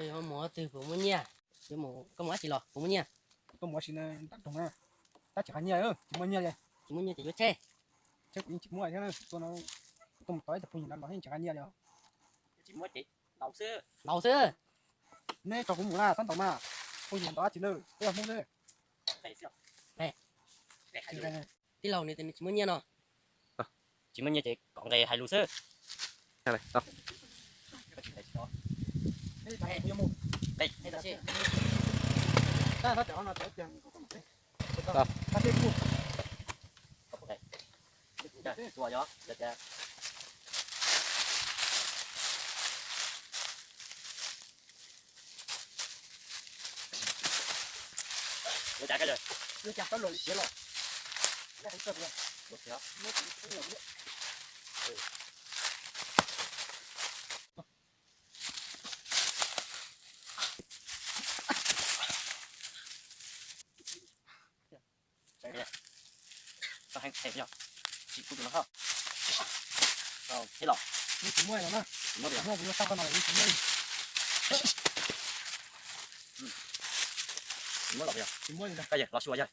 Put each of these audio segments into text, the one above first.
Koj yuav mus qhov twg puas muaj nyiaj? Yuav mus, koj mus dab tsi los puas muaj nyiaj? Koj mus ua si na, nram nroog na, tab tsis qhia nyiaj, tsis muaj nyiaj li. Tsis muaj nyiaj ces yuav tseg. Tseg kuv yeej tsis muaj thiab na, tuaj no, tuaj mus tau ib tug phooj ywg nram nroog yeej tsis qhia nyiaj li os. Tsis muaj ces ntaus xwb. Ntaus xwb. Neb tso kuv mus na, txhob ntaus mas. Phooj ywg ntaus dab tsi na, peb yog Hmoob xwb. Tij laug, nws tias nws tsis muaj nyiaj no. Tsis muaj nyiaj ces kom nqe hais lus xwb. Tsis kuv tus no ho. Tsis los. Tsis muaj los na. Tsis muaj los. Tsis muaj los. Tsis muaj los. Los xyuas yog.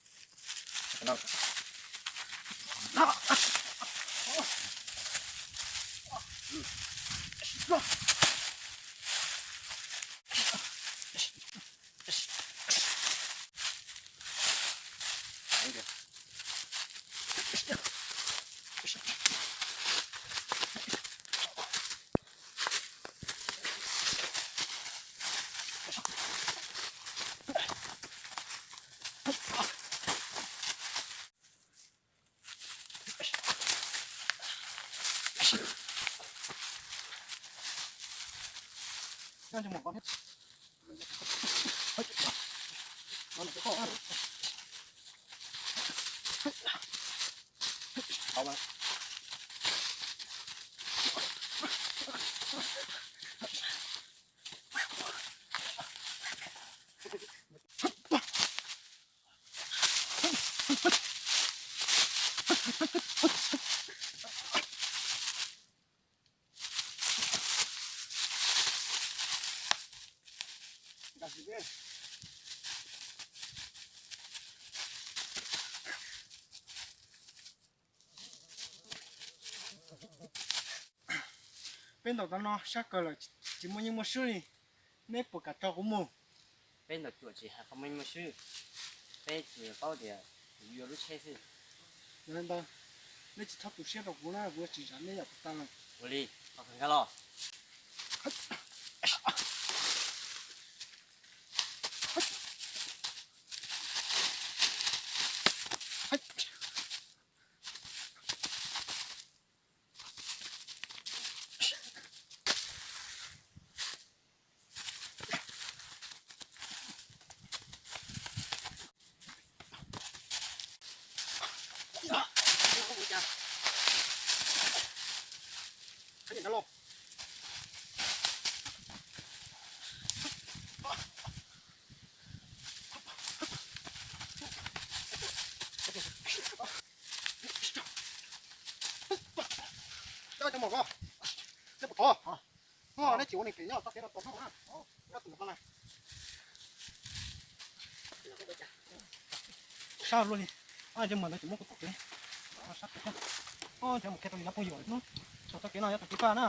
Peb ntaus tau no sab kawg lawm, tsis muaj yeej muaj swb li. Neb puas kam tso kuv mus? Peb ntaus cuam tsis hais qhov muaj yeej muaj swb, peb tsuas paub tias kuv yuav lub tsheb xwb. Yog li ntawd, neb tsis txhob tu siab rau kuv na, kuv yuav tsis zam neb yam puas tau. Ua li, ho kawg nkag los. Cov mom ko, neb puas thov? Neb tsis ua neeg phem nyob txoj kev no tos noj na. Nyob tus no na. Sab luaj li. Cov mom ntawd tsis muab kuv txoj kev. Sab pem. Cov mus qhia rau nws cov phooj ywg hnub, txoj kev no yog txoj kev faj na.